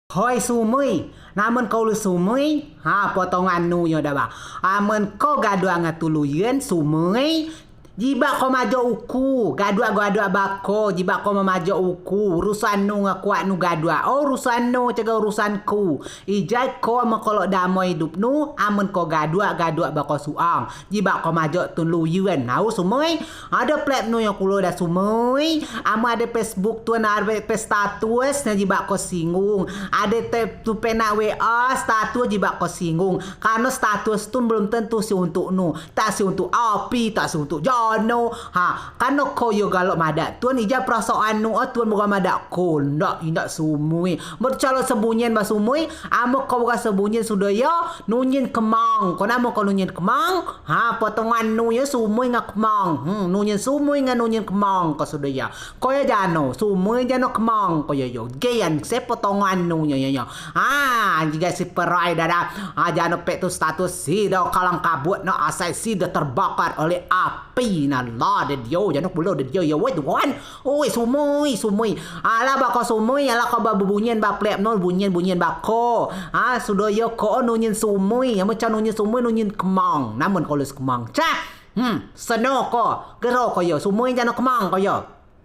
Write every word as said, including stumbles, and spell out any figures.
Hoi Sumui, namen ko ulu Sumui? Ha, potongan nu yo da ba. Amen ko gaduak ngen tun luyen Sumui, jibeak ko majok uku, gaduak-gaduak ba ko, jibeak ko memajok uku, urusan nu ngen kuat nu gaduak. O, urusan nu cegah urusan ku. Ijai ko amen ko lok damoi idup nu, amen ko gaduak-gaduak ba ko suang. Jibeak ko majok tun luyen. Au Sumui, ade plep nu yo kulo da Sumui. Amen ade Facebook tun, ade pe status ne jibeak ko singgung. Ade te tun penak WA status jibeak ko singgung. Kareno status tun belum tentu si untuk nu. Tak si untuk api, tak si untuk jano. Ha, kareno ko yo galok madeak tun, ijai perasaan nu o tun bukan madeak ko. Ndak, indak Sumui. Amen calo sebunyen ba Sumui, amen ko bukan sebunyen sudo yo, nunyen kemang. Ko namen ko nunyen kemang? Ha, potongan nu yo Sumui ngen kemang. Hmm, nunyen Sumui ngen nunyen kemang ko sudo yo. Ko yo jano, Sumui jano kemang ko yo yo. Gen se potongan nu yo yo yo. Ha, jigai si perai dada. Ha, jano pek tun status si do kalang kabut no asai si do terbakar oleh api na la de dio, jano kulo de dio yo. Woi tuan. Oi Sumui, Sumui. Alah ba ko Sumui, alah ko ba bebunyen ba plep nu, bunyen-bunyen ba ko. Ha, sudo yo ko o nunyen Sumui. Amen calo nunyen Sumui, nunyen kemang. Namen ko lus kemang. Cah. Hmm, seno ko. Gero ko yo. Sumui jano kemang ko yo.